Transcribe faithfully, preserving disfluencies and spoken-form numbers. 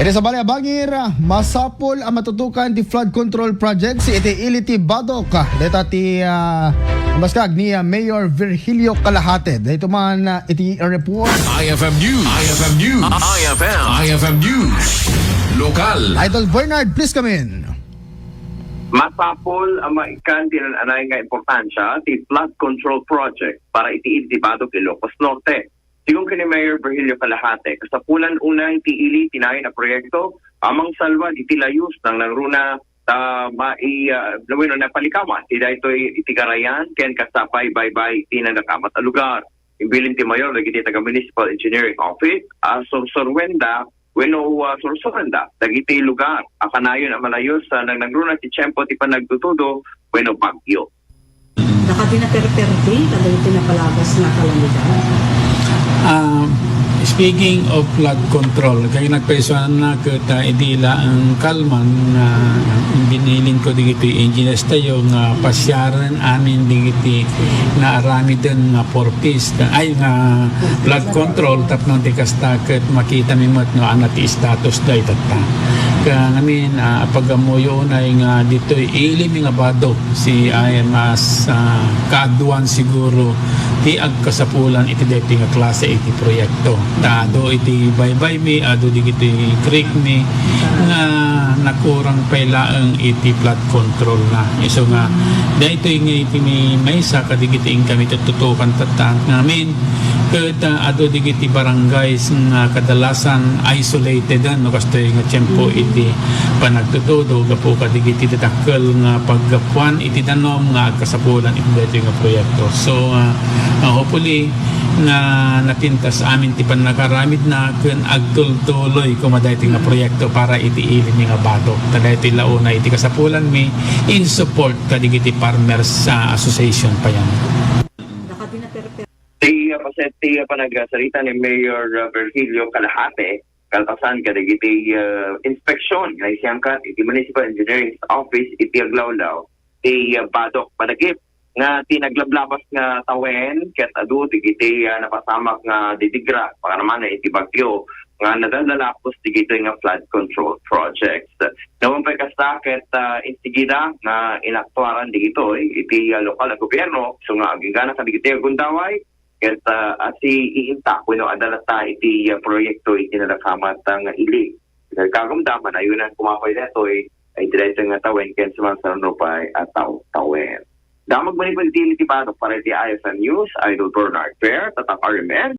Iti sabali a bangir, masapul a matutukan ti flood control projects iti ili ti Badoc. Dayta ti, ah, maskag ni, ah, Mayor Virgilio Calajate. Dayta man, ah, iti report. I F M News. I F M News. I F M. I F M News. Lokal. Idol Bernard, please come in. Masapul a maikan ti naan-anay nga importansia ti flood control project para iti ili ti Badoc, Ilocos Norte. Sigun ken ni Mayor Virgilio Calajate, kasapulan unay ti ili ti nayon a proyekto a mangsalwad iti layus nangnangruna ta mai-, ah, wenno napalikawan ti daytoy iti karayan ken kasta pay baybay iti nadakamat a lugar. Imbilin ti Mayor dagiti taga Municipal Engineering Office a sursurwenda wenno, ah, sursurenda dagiti lugar a kanayon a malayus a nangnangruna ti tiempo ti panagtutudo wenno bagyo. Dakadi naperperdi kadagiti napalabas nga kalamidad. Ah, speaking of flood control, kay nagpaisuanna ket, ah, idi laeng kalman nga binilin ko digiti engineers tayo nga pasiaren amin digiti naaramiden nga four Ps, ay, nga flood control tapno ti kasta ket makita mi met no ania ti status dayta. Ka ngamin, ah, pagamuyo unay nga ditoy ili mi nga Badoc, si I M as, ah, kaaduan siguro ti agkasapulan iti daytoy nga klase iti proyekto. Ta adu iti baybay mi, adu digiti creek mi nga nakurang pay laeng iti flood control na. Isu nga daytoy nga iti mi maysa kadigiti inkami tuttutukan tatta. Ngamin, ket, ah, adu digiti barangays nga kadalasan isolated, no, kastoy nga tiempo iti panagtutudo gapu kadigiti dadakkel nga paggapuan iti danum nga agkasapulan iti daytoy nga proyekto. So, ah, ah, hopefully, nga napintas amin ti pannakaramidna ken agtultuloy koma daytoy nga proyekto para iti ili mi nga Badoc. Ta daytoy la unay iti kasapulan mi in support kadigiti farmers, ah, association payen. Ti, ah, paset ti, ah, panagsarita ni Mayor, ah, Virgilio Calajate, kalpasan kadagiti, ah, inspeksion nga naisiangkat iti Municipal Engineering Office iti aglawlaw ti, ah, Badoc Madagit nga ti naglablabas nga tawen ket adu dagiti, ah, napasamak nga didigra pakanaman iti bagyo nga nadaldalapos dagitoy nga flood control projects. Nawan pay kasta ket, ah, insigida nga inaktuaran dagitoy iti, ah, lokal a gobierno, isu nga agingga kadagiti gundaway, ket, ah, asi iinta wenno adda latta iti, ah, proyekto iti nadakamat, ah, nga ili. Ket kagumda, manayunan koma pay daytoy, ay daytoy nga tawen ken sumasaruno pay a taw-, tawen. Damag manipud ti ili ti Badoc para iti I F M News, Idol Bernard Fair, Tatak R M N.